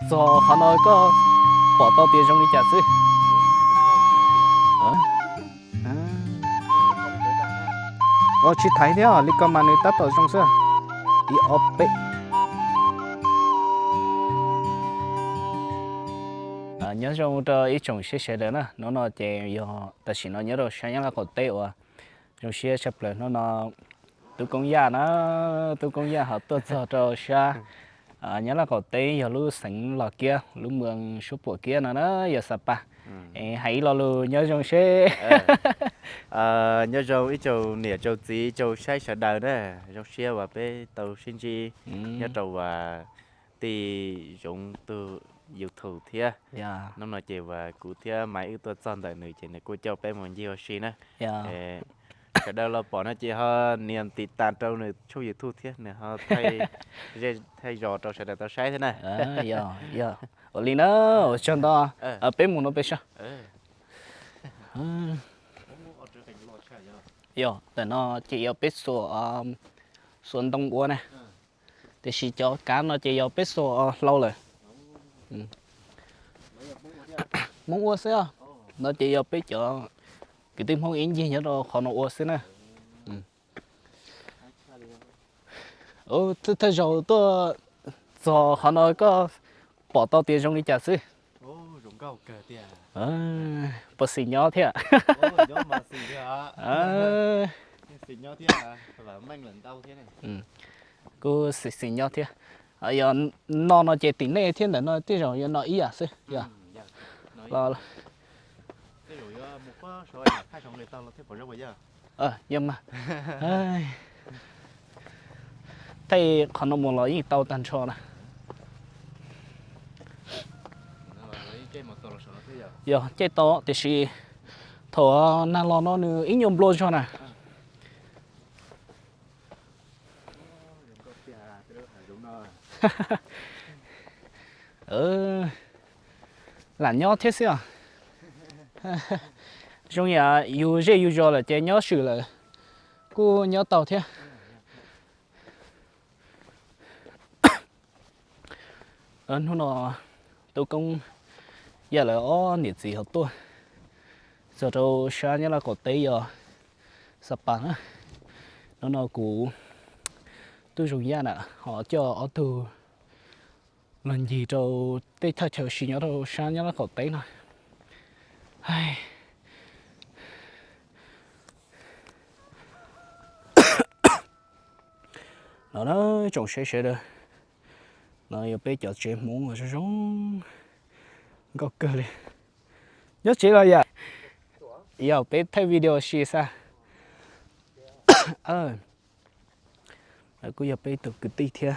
Txog qhov no koj pom tau tias zoo li cas xwb? Tsis thaiv thiab, li ko mas nws tab tom zoo xwb. Ib ob peb. Nyob zoo rau ib tsoom sawv daws na, hnub no ces yog tam sim no nyob rau sab Nyab Laj qaum teb uas zoo siab tshaj plaws hnub no Tub Koob Yaj na, Tub Koob Yaj ho tuaj txog rau sab Nyab Laj qaum teb yog lub xeev Los Kiab, lub moos Suab Puam Kiab no na, yog Xa Pas. Es hais ib lo lus nyob zoo seb. Nyob zoo ib tsoom niam tsoom txiv tsoom saib sawv daws na, zoo siab uas peb tau sib ntsib nyob rau uas tij Zoov tus YouTube thiab. Hnub no ces uas kuv thiab Maiv wb tuaj txog ntawm nws ces nws kuj coj peb mus ncig ua si na. Sawv daws los pom no ces ho nias tiv tas rau nws tshooj YouTube thiab nws ho thaij zos rau sawv daws tau saib thiab na. Yog, ua li na, ua tsaug ntau. Peb mus no peb saib. Yog, ntawm no ces yog peb xuas, xuas ntoo ua na. Tiam sis cov kav no ces yog peb xuas hlau lawm. Hmoob ua xwb os. No ces yog peb cov kwv tij Hmoob ib ncig nyob rau qhov no ua xwb na. Thawj zaug tuaj txog qhov no koj pom tau tias zoo li cas xwb? Puas xis nyob thiab? Kuj xis xis nyob thiab. Yog no no ces tim nej thiab ntawm no tej zaum yuav no ib yam xwb yog? Yog mas. Thaij qhov no mus los yeej tau tag nrho na. Yog caij tau tiam sis thaum nag los no nws ib nyuag nplua zog na. Lam nyob thiab xwb os. Zoo yam yus zej yus zos lawm ces nyob swm lawm kuj nyob tau thiab. Hnub no Tub Koob Yaj lawv ob niam txiv ho tuaj txog rau sab Nyab Laj qaum teb yog Xa Pas na. Hnub no kuv Tub Zoo Yaj na ho coj ob tug los ncig rau tej thaj chaw si nyob rau sab Nyab Laj qaum teb no. No na, tsoom saib sawv daws, no yog peb cov tsev Hmoob uas zoo zoo nkauj kawg li. Nyob tsev los yam, yog peb thaij video si xwb. Lawv kuj yog peb tus kwv tij thiab.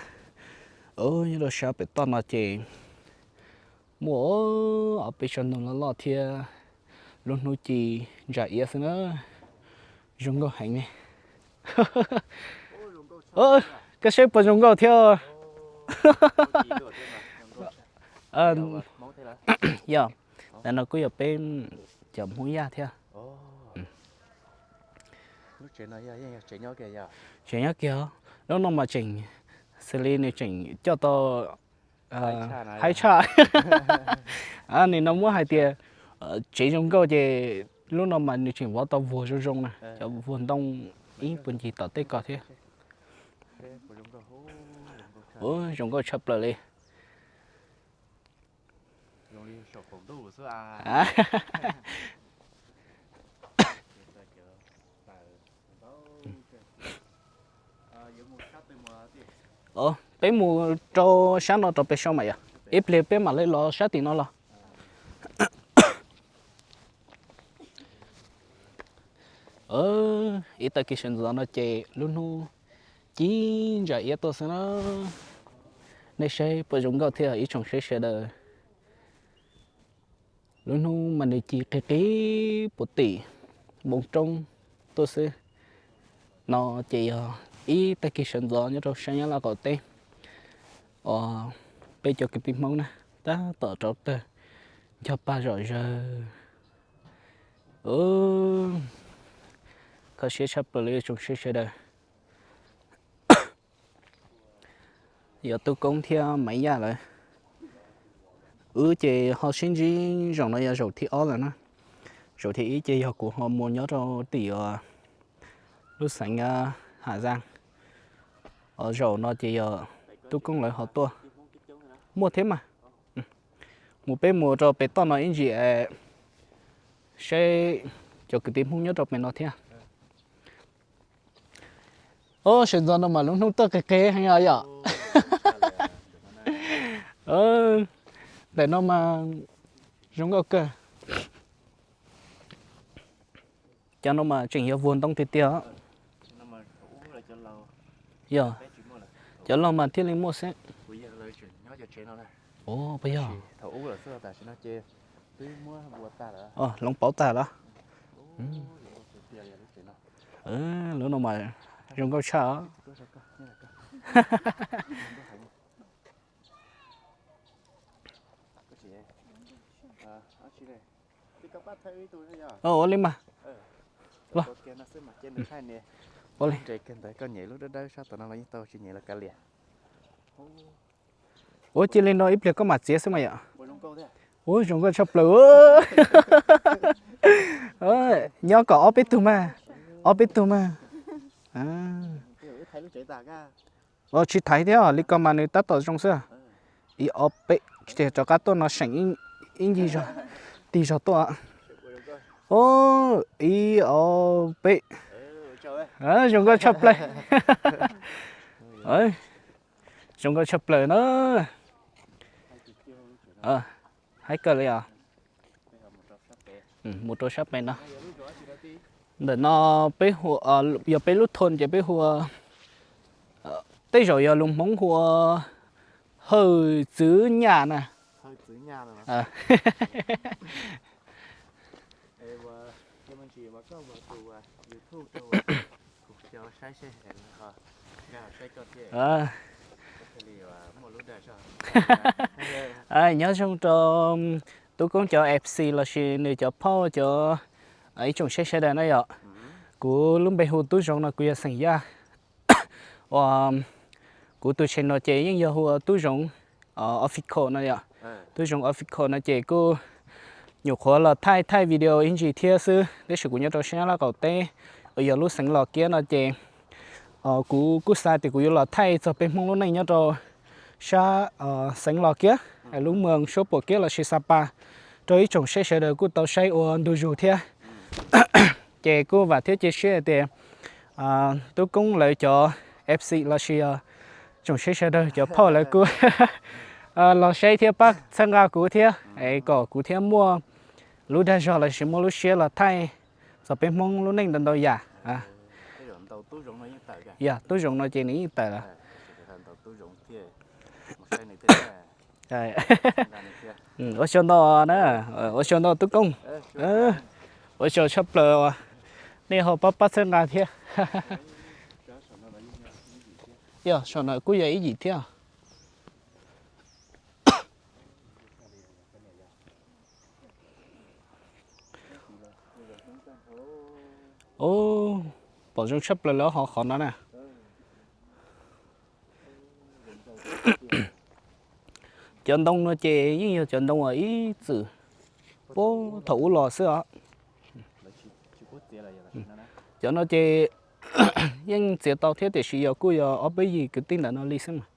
Nyob rau sab pem toj no ces muaj ob peb tsob ntoo loj loj thiab lub hnub ci ntsa iab xwb na. Zoo nkauj heev ne. Koj saib puas zoo nkauj thiab? Yog, ntawm no kuj yog peb cov Hmoob Yaj thiab. Tseem nyob kiag, lub no mas tseem xws li nws tseem coj tau haib tshaj. Nim no muab hais tias tsev zoo nkauj ces lub no mas nws tseem vov tau vuag zoo zoo na, cov vuag ntoo ib puag ncig tom tej ko thiab. Zoo nkauj tshaj plaws li. Peb mus rau sab no rau pem saum mas yog ib pliag peb mam li los sab tim no los. Ib tag kis sawv ntxov no ces lub hnub ci ntsa iab tuaj xwb na. Nej saib puas zoo nkauj thiab ib tsoom saib sawv daws? Lub hnub mas nws ci qig qig puag tim npoo roob tuaj xwb. No ces yog ib tag kis sawv ntxov nyob rau sab Nyab Laj qaum teb, os, peb cov kwv tij Hmoob na, tab tom rauv taws, ncho pa zom zaws. Kho siab tshaj plaws li tsoom saib sawv daws. Yog Tub Koob thiab Maiv Yaj lawv Wb ces ho sib ntsib zaum no yog zaum thib ob lawm na. Zaum thib ib ces yog kuv ho mus nyob rau tim lub xeev Hà Giang. Zaum no ces yog Tub Koob lawv ho tuaj. Muaj thiab mas. Mus peb mus rau pem toj no ib ntsis saib cov kwv tij Hmoob nyob rau pem no thiab. Os, sawv ntxov no mas lub hnub tuaj qis qis heev os yom. Ntawm no mas zoo nkauj kawg. Cov no mas tseem yog vuag ntoo tiag tiag. Yog, cov laug mas thiaj li muaj xwb. Puas yog? Hloov pauv tag los? Lub no mas zoo nkauj tshaj. Ua li mas. Ua li. Ua cia li no ib pliag koj mam txiav xwb mas yom. Ua zoo nkauj tshaj plaws. Nyob kom ob peb tug mas, ob peb tug mas. Tsis thaiv thiab, li ko mas nws tab tom zoo xwb. Ib ob peb, ces rov qab tuaj no seem ib ncig zog, tig zog tuaj. Ib ob peb. Zoo nkauj tshaj plaws. Zoo nkauj tshaj plaws na. Haib kawg li os. Mus rau sab pem no. Ntawm no peb hu, yog peb lub thôn ces peb hu, tej zaum yog lus Hmoob hu ua Hawj Txwv Nyaj na. Nyob zoo rau Tub Koob cov F C lossis nws cov phauj cov ib tsoom saib sawv daws na yom. Kuv lub npe hu Tub Zoov no, kuv yog xeem Yaj. Uas kuv tus channel ces yeej yog hu ua Tub Zoov Official no yom. Tub Zoov Official no ces kuj nyuam qhuav los thaij thaij video ib ntsis thiab xwb, tab sis kuv nyob rau sab Nyab Laj qaum teb uas yog lub xeev Los Kiab no ces kuv kuj xav tias kuv yuav los thaij txog peb Hmoob lub neej nyob rau sab xeev Los Kiab, lub moos Suab Puam Kiab lossis Sa Pa, rau ib tsoom saib sawv daws kuj tau saib ua ntu zus thiab. Ces kuj vam thiab cia siab hais tias Tub Koob lawv cov F C lossis tsoom saib sawv daws cov phauj lawv kuj los saib thiab pab txhawb nqa kuv thiab es kom kuv thiaj muaj lub dag zog lossis muaj lub siab los thaij txog peb Hmoob lub neej ntau ntau yam. Yog Tub Zoov no ces nws yeej tawm lawm. Ua tsaug ntau na, ua tsaug ntau Tub Koob, ua tsaug tshaj plaws uas nej ho pab pab txhawb nqa thiab. Yog saum no kuj yog ib yim thiab. Pom zoo tshaj plaws lawm ho qhov no na. Cov ntoo no ces yeej yog cov ntoo uas ib txwm puag thaum ub los xwb os. Cov no ces yeej txiav tau thiab tiam sis yog kuj yog ob peb yim kwv tij ntawm no li xwb mas.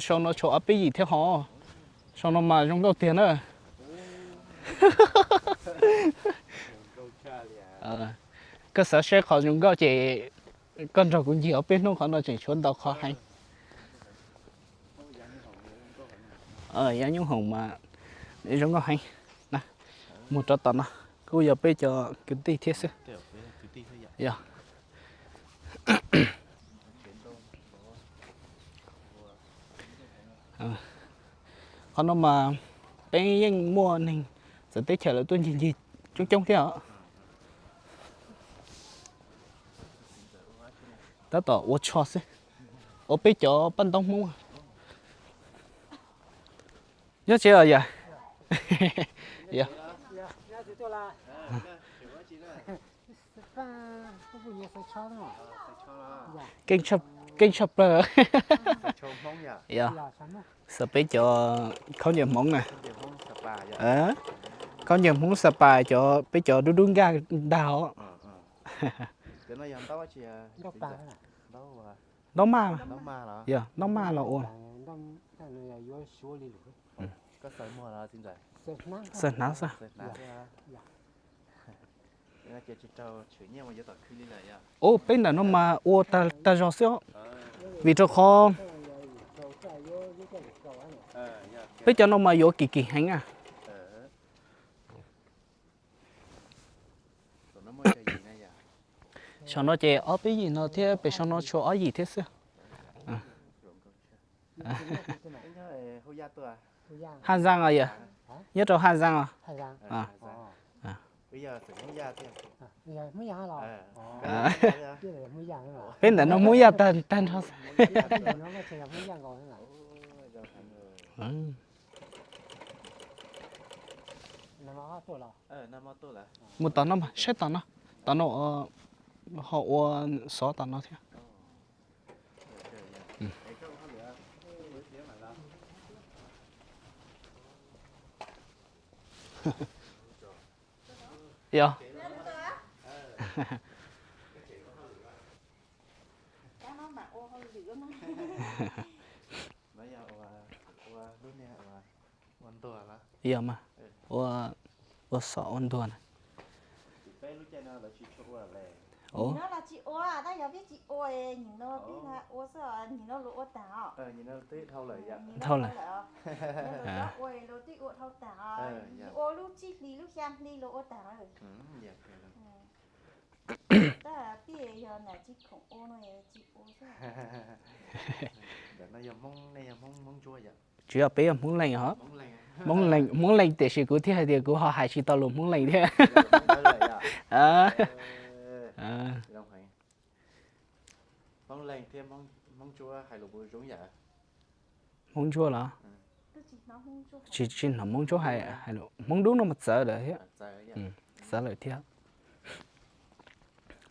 Sau no tshuav ob peb yim thiab hov. Sau no mas zoo nkauj tiag na. Koj xav saib qhov zoo nkauj ces koj nrog kuv ncig ob peb hnub, qhov no tseem tshuav ntau qhov heev. Yaj Nyoob Hoom mas zoo nkauj heev. Mus rau tom no kuj yog peb cov kwv tij thiab xwb. Yog qhov no mas peb yeej muaj neeg txawv teb chaws lawv tuaj ncig ncig coob coob thiab os. Tab tom ua tsho xwb. Ua peb cov paj ntaub Hmoob. Nyob tsev os yawm? Keej tshaj, keej tshaj plaws. Yog, xav peb cov khaub ncaws Hmoob na. Khaub ncaws Hmoob Sapa cov, peb cov dub dub nkaj ntag os. Ntaub maj, yog ntaub maj los ua. Xaws hnav xwb. Ub, peb ntawm no mas ua tag zog xwb os. Vim rau qhov peb cov no mas yuav kim kim heev na. Saum no ces ob peb yim no thiab, pem saum no tshuav ob yim thiab xwb. Haj Zaaj os yog, nyob rau Haj Zaaj os. Peb ntawm no Hmoob Yaj tag nrho. Mus tom no mas saib tom no, tom no ho ua xov tom no thiab. Yog. Yog mas, ua, ua xov ua ntuag na. Nim no los tsis ua, tab yog peb tsis ua, nim no peb ua xwb, nim no luag ua tag os. Dhau lawm. Nim no luag ua, luag twb ua dhau tag os, ua lub tsib hlis lub xya hli luag ua tag lawm. Tab peb yog nam tsis khoom ua no tsis ua xwb. Tsis yog, peb yog Hmoob Leej os. Hmoob Leej, Hmoob Leej tiam sis kuv thiaj hais tias kuv ho hais tsis tau lus Hmoob Leej thiab. Hmoob Ntsuab los? Tsis, tsis hnov Hmoob Ntsuab hais, hais lus Hmoob Dub no mas txawv lawm thiab. Txawv lawm thiab.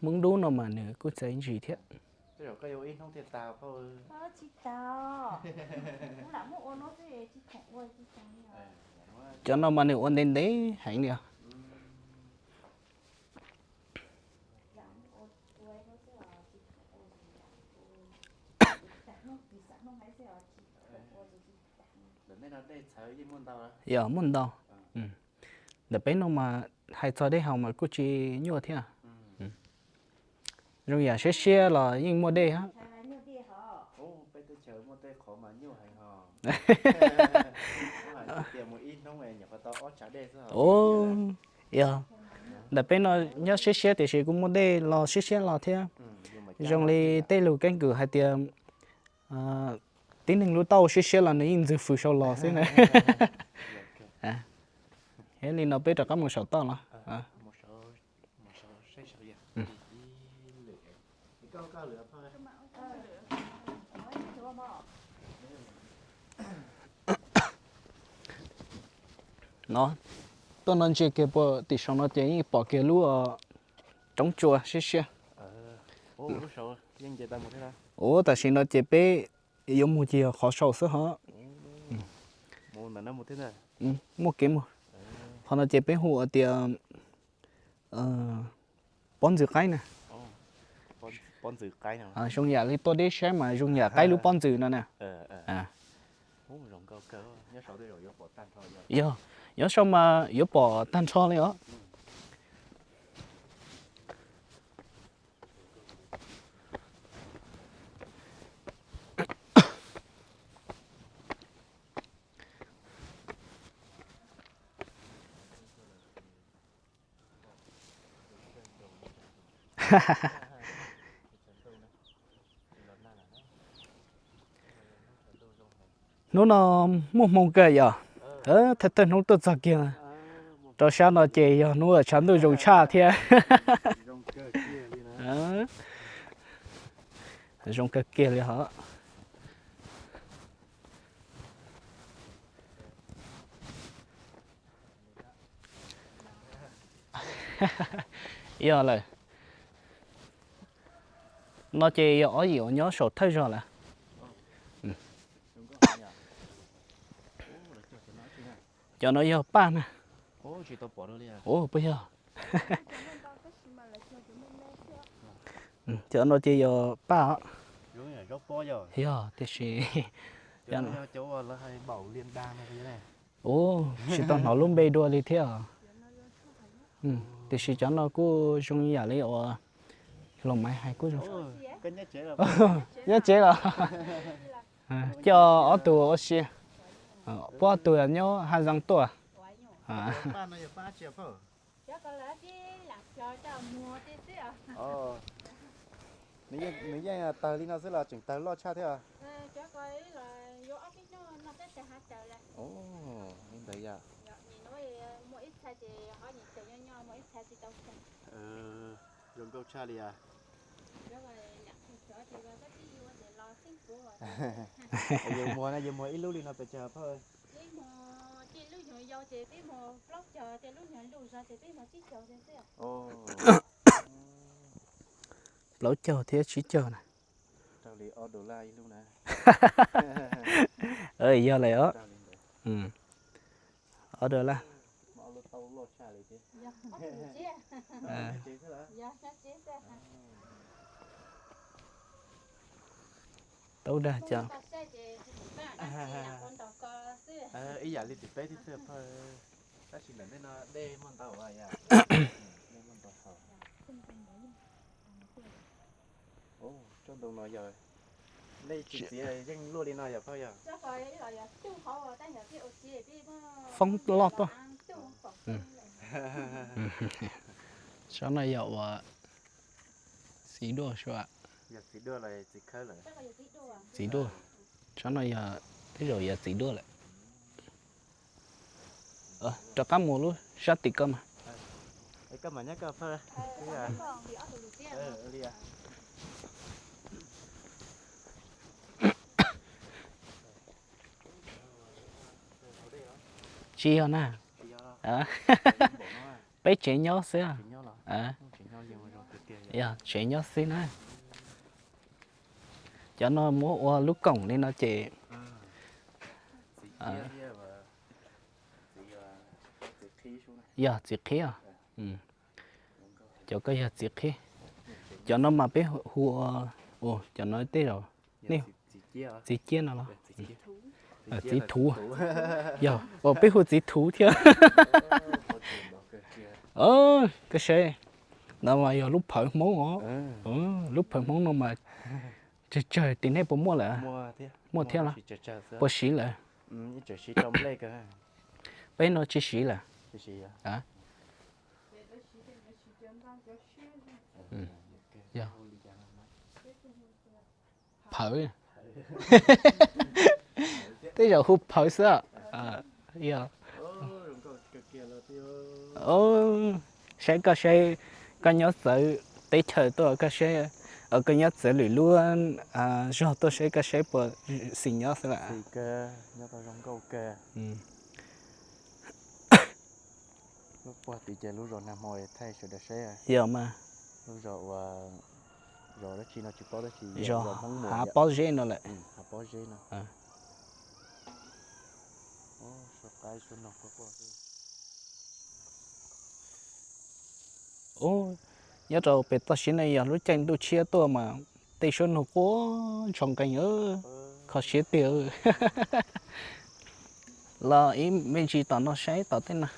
Hmoob Dub no mas nws kuj txawv ntsis thiab. Cov no mas nws ua ntev ntev heev li os. Yog, muaj ntau. Ntawm peb no mas hais txog dej haus mas kuj tsis nyuaj thiab. Zoo yam siab siab los yeej muaj dej hab. Yog, ntawm peb no nyob siab siab tiam sis kuj muaj dej los siab siab los thiab. Zoo li tej lus keeb kwm hais tias tib neeg lub taub hau siab siab los nws yeej ntxwg fws sau los xwb na. Yog li no peb rov qab mus saum toj los. No, tuaj no ntsia kiag puag tim saum no ces yeej pom kiag lub roob tsua siab siab. Ua tam sim no ces peb yuav mus ces yog qhov saum xwb hov. Muaj kev mus. Qhov no ces peb hu ua tias pob ntxwg qaib na. Zoo yam li tuaj deb saib mas zoo yam qaib lub pob ntxwg no na. Yog, nyob saum mas yuav pom tag nrho li os. Hnub no muaj hmoo kawg yom. Thawj thawj hnub tuaj txog kiag rau sab no ces yog hnub tshav ntuj zoo tshaj thiab. Zoo kawg kiag li hov. Yog lawm, No ces yog ob yim uas nyob saum thawj zog lawm. Cov no yog paj na. Puas yog? Cov no ces yog paj. Yog tiam sis ua tsis tau hnov lub npe dua li thiab. Tiam sis cov no kuj zoo yam li uas Loos Maiv hais kuj zoo. Nyob tsev los? Coj ob tug ua si, puab ob tug nyob Haj Zaas tuaj. Nws yeej tawg li no xwb los tseem tawg loj tshaj thiab? Li ntawd yog zoo nkauj tshaj li os. Yus muag no yus muag ib lub li no pes tsawg phauj? Plaub caug thiab tsib caug na. Raug li ob dollar ib lub na. Yog lawm os. Ob dollar. Tau dag cov. Ib yam li tim peb thiab xwb phauj. Tab sis ntawm nej no dej muaj ntau, dej muaj ntau haus. Tsob ntoo no yog nej txiav yeej luaj li no yog phauj yog? Foob loj tuaj. Tsob no yog uas txiv duaj sua. Txiv duaj. Tsob no yog, tej zaum yog txiv duaj lawm. Rov qab mus lub sab tim ko mas. Tsis yog na. Peb tsev nyob xwb. Yog tsev nyob xwb na. Cov no muab ua lub koom li no ces yog txiv qhib. Cov ko yog txiv qhib. Cov no mas peb hu ua, cov no tej zaum nej, txiv ciab no los? Txiv thuv. Yog, peb hu txiv thuv thiab. Koj saib, no mas yog lub phawv Hmoob os. Lub phawv Hmoob no mas tsawg tsawg tim nej puas muaj lawm? Muaj thiab los? Puas siv lawm? Peb no tsis siv lawm. Phawv. Tej zaum hu phawv xwb. Saib koj saib, koj nyob txawv teb chaws tuaj koj saib, koj nyob txawv lwm lub zog tuaj saib koj saib puas xis nyob xwb lawm. Yog mas. Zos hav pob zeb no lawm. Nyob rau pem toj siab no yog lub caij ntuj tshiab tuaj mas tej suab nug quaj ntshoo nqees, kho siab tiag. Los ib me ntsis tom no saib tom tej no.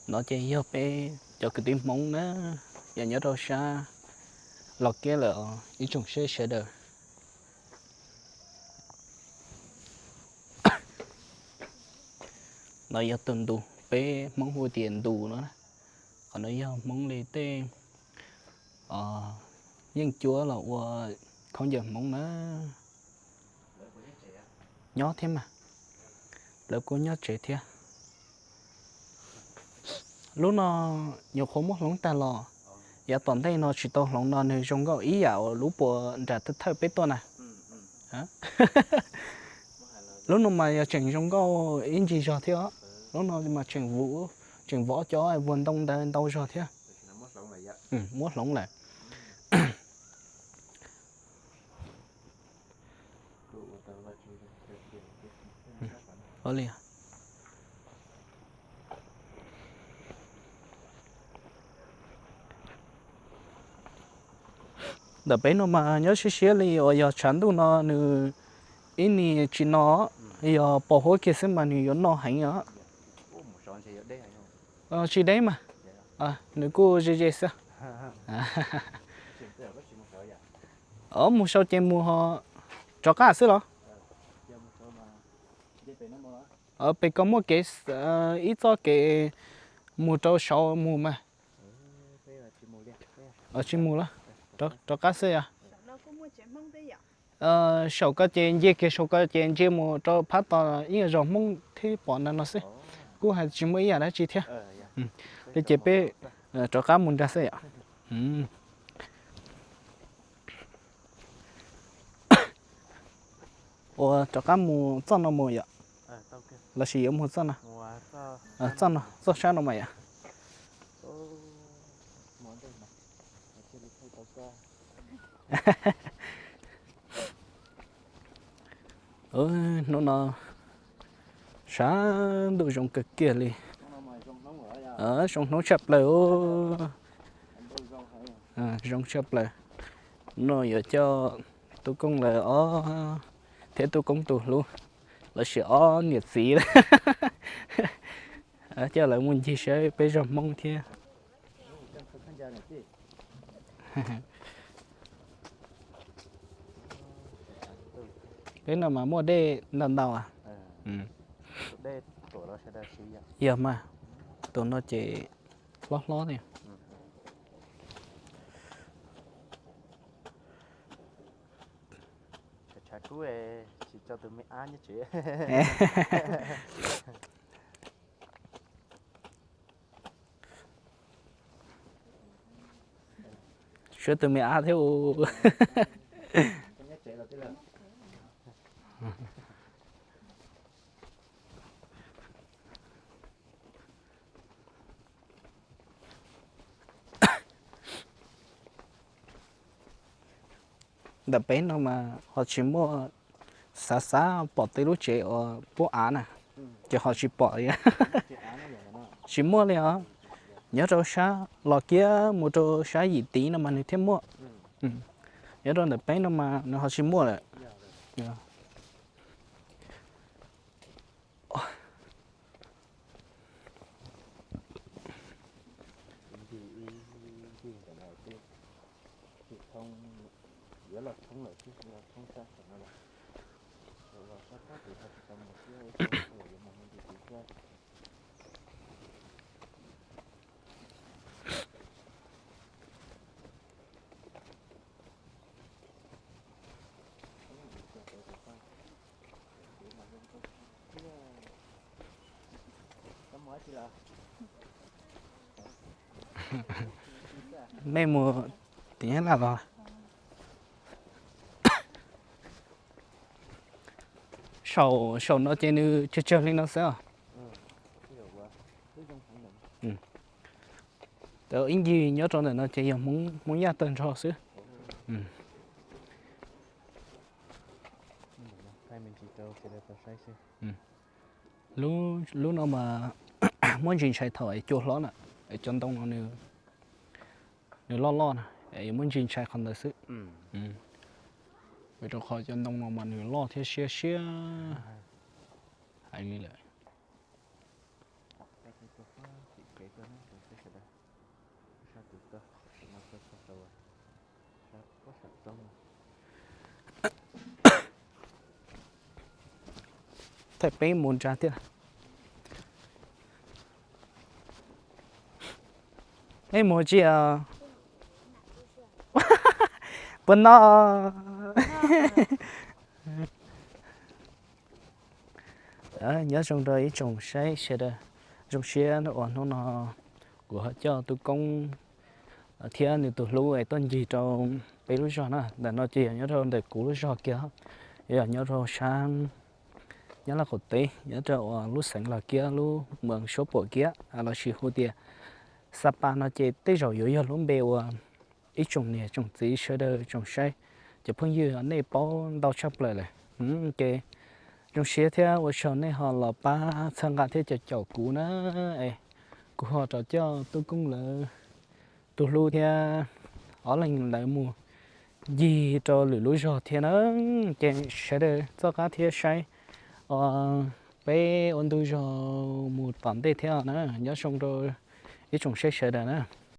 No ces yog peb cov kwv tij Hmoob na, yog nyob rau sab Los Kiab lawm os ib tsoom sawv daws. No yog tus ntus, peb Hmoob hu tias ntus no. Qhov no yog Hmoob li tej yeej cuab los ua khaub ncaws Hmoob na. Nyob thiab mas, lawv kuj nyob tsev thiab. Lub no nyuam qhuav muab hloov tag los, yav tom ntej no tsis tau hloov no nws zoo nkauj ib yam uas lub puas nram thawj thawj peb tuaj na. Lub no mas yog tseem zoo nkauj ib ncig zog thiab. Lub no mas tseem vov, tseem vov cov vuag ntoo ntawd ntau zog thiab. Muab hloov lawm. Ntawm peb no mas nyob siab siab li uas yog tshav ntuj no nws ib niag tsis no, yog pos huab kiag xwb mas nws yuav no heev os. Tsis deb mas, nws kuj ze ze xwb. Mus sau ces mus ho rov qab xwb los? Pem koj muaj kev, ib txoj kev mus rau saud mus mas. Tsis mus lawm, rov qab xwb yom. Saum ko ces nce kiag saum ko ces nce mus rau phab tom ib zos Hmoob thiab pom ntawm no xwb. Kuj hais tsis muaj ib yam dab tsi thiab. Li ces peb rov qab mus nrad xwb yom. Ua rov qab mus txoj no mus yom? Los sis yuav mus txoj no? Txoj no, txoj sab no mas yom. Hnub no sab ntuj zoo kawg kiag li. Zoo hnub tshaj plaws. Zoo tshaj plaws. No yuav coj Tub Koob lawv ob thiab Tub Koob tus hlub lossis ob niam txiv coj lawv mus ncig saib peb zos Hmoob thiab. Peb no mas muaj dej ntau ntau. Yog mas, tus no ces hlob hlob thiab. Suav tus me ab thiab u. Ntawm peb no mas ho tsis muaj, xav xav pom tej lub tsev uas pub av na, ces ho tsis pom li. Tsis muaj li os. Nyob rau sab los kiag mus rau sab yim tid no mas nws thiaj muaj. Nyob rau ntawm peb no mas nws ho tsis muaj lawm. Nej mus tim Nyab Laj los? Saum, saum no ces nws tsawg tsawg li no xwb os. Ib ncig nyob rau ntawm no ces yog Hmoob Yaj tawg nrho xwb. Lub no mas muab ntsis ntshai thaum es cua hlob na, es cov ntoo no nws loj loj na, es yuav muab ntsis ntshai qhov ntawd xwb. Vim rau qhov cov ntoo no mas nws loj thiab siab siab heev li lawm. Thaij peb mus nrad thiab. Nej mus tsi os? Puas no? Nyob zoo rau ib tsoom saib sawv daws, zoo siab uas hnub no kuv ho coj Tub Koob thiab nws tus hlub es tuaj ncig rau peb lub zog na. Ntawm no ces yog nyob rau ntawm kuv lub zog kiag, yog nyob rau sab Nyab Laj qaum teb, nyob rau uas lub xeev Los Kiab, lub moos Suab Puam Kiab lossis hu tias Xa Pas no ces tej zaum yuav yog lub npe uas ib tsoom niam tsoom txiv sawv daws tsoom saib, cov phooj ywg nej paub ntau tshaj plaws lawm. Ces Zoo siab thiab ua tsaug nej ho los pab txhawb nqa thiab caum caum kuv na. Kuv ho rov coj tub Koob lawv tus hlub thiab ob leeg lawv mus ncig rau lwm lub zog thiab na. Ces sawv daws txoj qab thiab saib peb ua ntu zog mus tom ntej thiab na. Nyob zoo rau ib tsoom saib sawv daws na.